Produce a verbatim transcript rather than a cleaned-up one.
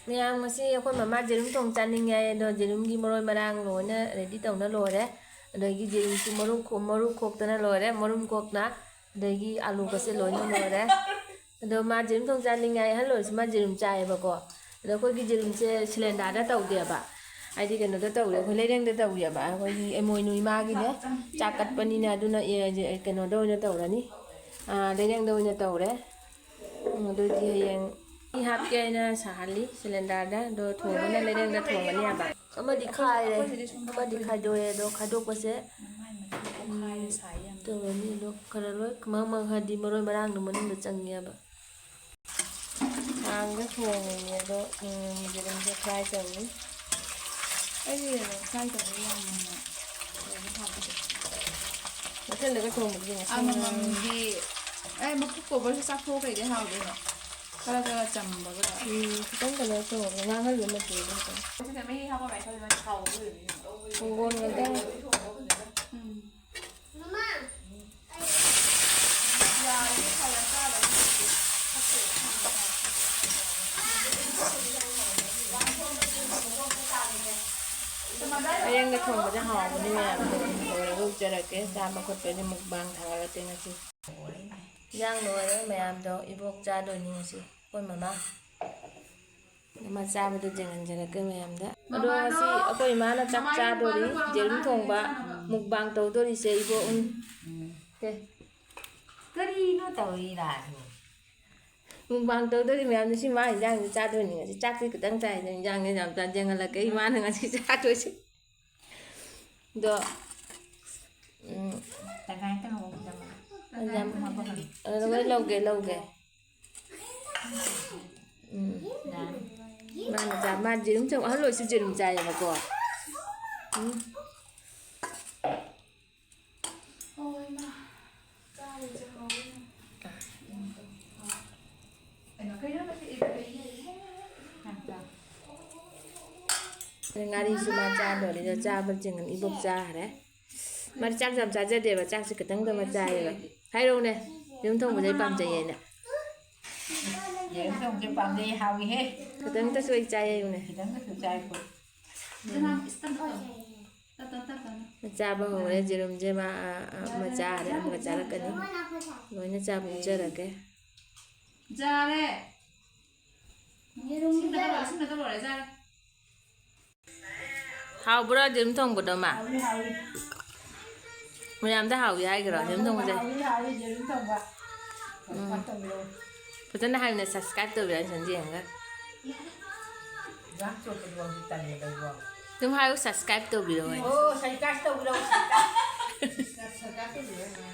ꯃꯌꯥꯝ, ꯉꯁꯤ ꯑꯩꯈꯣꯏ ꯃꯃꯥ ꯌꯦꯔꯨꯝ ꯊꯣꯡ ꯆꯥꯅꯤꯡꯉꯦ ꯍꯥꯏ, ꯑꯗꯣ ꯌꯦꯔꯨꯝꯒꯤ ꯃꯔꯣꯏ ꯃꯔꯥꯡ ꯂꯣꯏꯅ ꯔꯦꯗꯤ ꯇꯧꯅ ꯂꯣꯏꯔꯦ꯫ ꯑꯗꯒꯤ ꯌꯦꯔꯨꯝꯁꯨ ꯃꯔꯨ ꯈꯣ-, ꯃꯔꯨ ꯈꯣꯛꯇꯅ ꯂꯣꯏꯔꯦ, ꯃꯔꯨꯝ ꯈꯣꯛꯅ꯫ ꯑꯗꯒꯤ ꯑꯂꯨꯒꯁꯦ ꯂꯣꯏꯅ ꯂꯣꯏꯔꯦ꯫ ꯑꯗꯣ ꯃꯥ ꯌꯦꯔꯨꯝ ꯊꯣꯡ ꯆꯥꯅꯤꯡꯉꯦ ꯍꯥꯏ, ꯑꯍꯜ ꯑꯣꯏꯔꯁꯨ ꯃꯥ ꯌꯦꯔꯨꯝ ꯆꯥꯏꯌꯦꯕꯀꯣ꯫ ꯑꯗꯣ ꯑꯩꯈꯣꯏꯒꯤ ꯌꯦꯔꯨꯝꯁꯦ ꯁꯤꯂꯤꯟꯗꯔꯗ ꯇꯧꯗꯦꯕ, ꯍꯥꯏꯗꯤ ꯀꯩꯅꯣꯗ ꯇꯧꯔꯦ, ꯑꯩꯈꯣꯏ ꯂꯩꯔꯪꯗ ꯇꯧꯋꯦꯕ꯫ ꯑꯩꯈꯣꯏꯒꯤ ꯏꯃꯣꯏꯅꯨ ꯏꯃꯥꯒꯤꯅꯦ, ꯆꯥꯛ ꯀꯠꯄꯅꯤꯅ, ꯑꯗꯨꯅ ꯑꯦ, ꯀꯩꯅꯣꯗ ꯑꯣꯏꯅ ꯇꯧꯔꯅꯤ, ꯑꯥ, ꯂꯩꯔꯪꯗ ꯑꯣꯏꯅ ꯇꯧꯔꯦ꯫ ꯎꯝ, ꯑꯗꯨꯗꯤ ꯍꯌꯦꯡ ꯃꯩ ꯍꯥꯞꯀꯦ ꯍꯥꯏꯅ ꯁꯥꯍꯜꯂꯤ ꯁꯤꯂꯤꯟꯗꯔꯗ, ꯑꯗꯣ ꯊꯣꯡꯕꯅ ꯂꯩꯔꯪꯗ ꯊꯣꯡꯒꯅꯤ ꯍꯥꯏꯕ꯫ ꯑꯃꯗꯤ ꯈꯥꯏꯔꯦ, ꯑꯩꯈꯣꯏꯁꯤꯗꯤ ꯁꯨꯝ ꯑꯃꯗꯤ ꯈꯥꯏꯗꯣꯛꯑꯦ, ꯑꯗꯣ ꯈꯥꯏꯗꯣꯛꯄꯁꯦ, ꯃꯥꯏ ꯃꯊꯛꯇ ꯄꯣꯛꯈꯥꯏꯔ ꯁꯥꯏ ꯌꯥꯝꯅ꯫ ꯇꯧꯔꯅꯤ, ꯑꯗꯣ ꯈꯔ ꯂꯣꯏ ꯃꯔꯛ ꯃꯔꯛ ꯍꯥꯏꯗꯤ ꯃꯔꯣꯏ ꯃꯔꯥꯡꯗꯣ ꯃꯅꯨꯡꯗ ꯆꯪꯉꯦꯕ꯫ ꯈꯥꯡꯗ ꯊꯣꯡꯉꯤꯅꯦ ꯑꯗꯣ, ꯎꯝ, ꯌꯦꯔꯨꯝꯁꯦ ꯐ꯭ꯔꯥꯏ ꯇꯧꯅꯤ꯫ ꯑꯩꯗꯤ ꯌꯦꯔꯨꯝ ꯐ꯭ꯔꯥꯏ ꯇꯧꯕ ꯌꯥꯝꯅ ꯂꯣꯏꯕ ꯍꯥꯎꯕꯗꯣ꯫ ꯃꯊꯦꯜꯗꯒ ꯊꯣꯡꯕꯗꯤ ꯉꯁꯝ ꯑꯃꯃꯝꯒꯤ, ꯑꯦ, ꯃꯈꯨ ꯀꯣꯕꯔꯁꯨ ꯆꯥꯊꯣꯛꯑ ꯀꯩꯗꯤ ꯍꯥꯎꯗꯣꯏꯅꯣ? ꯈꯔ ꯈꯔ ꯆꯝꯕꯒ꯫ ꯎꯝ, ꯈꯤꯇꯪ ꯀꯩꯅꯣ ꯇꯧꯔꯒ ꯉꯥꯡꯍꯜꯂꯨ ꯃꯆꯨꯗꯣ ꯈꯤꯇꯪ꯫ ꯁꯤꯗ ꯃꯍꯤ ꯍꯥꯞꯄ ꯃꯥꯏ ꯈꯜꯂꯤ ꯃꯥꯏ ꯊꯥꯎ ꯑꯣꯏꯗꯣꯏꯅꯤ꯫ ꯍꯪꯒꯣꯟꯒꯗ꯫ ꯎꯝ꯫ ꯂꯩꯔꯪꯗ ꯊꯣꯡꯕꯁꯦ ꯍꯥꯎꯕꯅꯤ ꯃꯌꯥꯝ, ꯂꯣꯏꯔꯒ ꯎꯠꯆꯔꯛꯀꯦ꯫ ꯆꯥꯕ ꯈꯣꯠꯄꯗꯤ ꯃꯨꯛꯕꯥꯡ ꯊꯥꯒꯠꯂꯛꯀꯦ ꯉꯁꯤ꯫ ꯏꯟꯖꯥꯡ ꯂꯣꯏꯔꯦ ꯃꯌꯥꯝꯗꯣ, ꯏꯕꯣꯛ ꯆꯥꯗꯣꯏꯅꯤ ꯉꯁꯤ ꯑꯩꯈꯣꯏ ꯃꯃꯥ꯫ ꯃꯥ ꯆꯥꯕꯗꯣ ꯌꯦꯡꯍꯟꯖꯔꯛꯀꯦ ꯃꯌꯥꯝꯗ꯫ ꯑꯗꯣ ꯉꯁꯤ ꯑꯩꯈꯣꯏ ꯏꯃꯥꯅ ꯆꯥꯛ ꯆꯥꯗꯣꯔꯤ, ꯌꯦꯔꯨꯝ ꯊꯣꯡꯕ ꯃꯨꯛꯕꯥꯡ ꯇꯧꯗꯣꯔꯤꯁꯦ ꯏꯕꯣꯛ꯫ ꯎꯝ꯫ ꯁꯦ꯫ ꯀꯔꯤꯅꯣ ꯇꯧꯔꯤ ꯂꯥꯛꯑꯦ? ꯃꯨꯛꯕꯥꯡ ꯇꯧꯗꯣꯔꯤ ꯃꯌꯥꯝꯗꯣ, ꯁꯤ ꯃꯥ ꯏꯟꯖꯥꯡꯁꯦ ꯆꯥꯗꯣꯏꯅꯤ ꯉꯁꯤ꯫ ꯆꯥꯛꯇꯤ ꯈꯤꯇꯪ ꯆꯥꯏ, ꯑꯗꯣ ꯏꯟꯖꯥꯡꯁꯦ ꯌꯥꯝ ꯆꯥ ꯌꯦꯡꯍꯜꯂꯛꯀꯦ ꯏꯃꯥꯅ ꯉꯁꯤ ꯆꯥꯗꯣꯏꯁꯦ꯫ ꯑꯗꯣ, ꯎꯝ, ꯇꯪꯈꯥꯏ ꯇꯪꯈꯥꯏ ꯇꯪꯈꯥꯏ ꯌꯥꯝ, ꯇꯪꯈꯥꯏ ꯍꯥꯞꯄꯛꯀꯅꯤ꯫ ꯑꯗꯣ ꯂꯣꯏ ꯂꯧꯒꯦ, ꯂꯧꯒꯦ꯫ ꯎꯝ꯫ ꯌꯥꯔꯦ꯫ ꯃꯥꯅ ꯆꯥ-, ꯃꯥ ꯌꯦꯔꯨꯝ ꯆꯥ-, ꯑꯍꯜ ꯑꯣꯏꯁꯨ ꯌꯦꯔꯨꯝ ꯆꯥꯏꯌꯦꯕꯀꯣ꯫ ꯎꯝ꯫ ꯑꯣ, ꯏꯃꯥ꯫ ꯆꯥꯕꯁꯦ ꯍꯥꯎꯋꯦ꯫ ꯀꯩꯅꯣ, ꯀꯩꯅꯣ, ꯉꯥꯔꯤꯁꯨ ꯃꯥ ꯆꯥꯗꯣꯔꯤꯗ ꯆꯥꯕ ꯆꯤꯡꯉꯝ ꯏꯕꯣꯛ ꯆꯥꯈ꯭ꯔꯦ꯫ ꯃꯥꯗꯤ ꯆꯥꯛ ꯌꯥꯝ ꯆꯥꯖꯗꯦꯕ, ꯆꯥꯛꯁꯦ ꯈꯤꯇꯪꯗ ꯃꯥ ꯆꯥꯏꯌꯦꯕ꯫ ꯍꯥꯏꯔꯛꯎꯅꯦ, ꯌꯦꯔꯨꯝ ꯊꯣꯡꯕꯁꯦ ꯑꯩ ꯄꯥꯝꯖꯩꯌꯦꯅ꯫ ꯌꯦꯔꯨꯝ ꯊꯣꯡꯕꯁꯦ ꯄꯥꯝꯖꯩ, ꯍꯥꯎꯏꯍꯦ꯫ ꯈꯤꯇꯪꯇꯁꯨ ꯑꯩ ꯆꯥꯏꯌꯦ ꯌꯦꯡꯉꯨꯅꯦ꯫ ꯈꯤꯇꯪꯗꯁꯨ ꯆꯥꯏꯀꯣ꯫ ꯆꯥꯕ ꯍꯧꯔꯦ ꯌꯦꯔꯨꯝꯁꯦ ꯃꯥ꯫ ꯑ, ꯑ, ꯃꯆꯥ ꯍꯥꯏꯔꯦ ꯑꯃꯒ ꯆꯥꯔꯛꯀꯅꯤ꯫ ꯂꯣꯏꯅ ꯆꯥꯕ ꯎꯖꯔꯒꯦ꯫ ꯌꯥꯔꯦ꯫ ꯌꯦꯔꯨꯝ ꯁꯤꯃꯇ ꯂꯣꯏꯔꯦ, ꯁꯤꯃꯇ ꯂꯣꯏꯔꯦ, ꯌꯥꯔꯦ꯫ ꯍꯥꯎꯕ꯭ꯔꯣ ꯌꯦꯔꯨꯝ ꯊꯣꯡꯕꯗꯣ ꯃꯥ? ꯍꯥꯎꯏ, ꯍꯥꯎꯏ꯫ ꯃꯌꯥꯝꯗ ꯍꯥꯎꯏ ꯍꯥꯏꯈ꯭ꯔꯣ ꯌꯦꯔꯨꯝ ꯊꯣꯡꯕꯁꯦ? ꯍꯥꯎꯏ, ꯍꯥꯎꯏ, ꯌꯦꯔꯨꯝ ꯊꯣꯡꯕ꯫ ꯁꯨꯃꯥꯏꯅ ꯇꯧꯕꯤꯔꯣ꯫ ꯐꯖꯅ ꯍꯥꯏꯌꯨꯅꯦ, subscribe ꯇꯧꯕꯤꯔꯣ ꯁꯟꯖꯤ ꯌꯦꯡꯉꯒ꯫ ꯌꯦꯟꯖꯥꯡ ꯆꯣꯠꯄꯗꯣ ꯑꯃꯨꯛ ꯇꯜꯂꯦ ꯂꯩꯕ꯫ ꯑꯗꯨꯝ ꯍꯥꯏꯌꯨ, subscribe ꯇꯧꯕꯤꯔꯣ ꯍꯥꯏꯅ꯫ ꯑꯣ, subscribe ꯇꯧꯕꯤꯔꯣ꯫ Subscribe ꯇꯧꯕꯤꯔꯣ꯫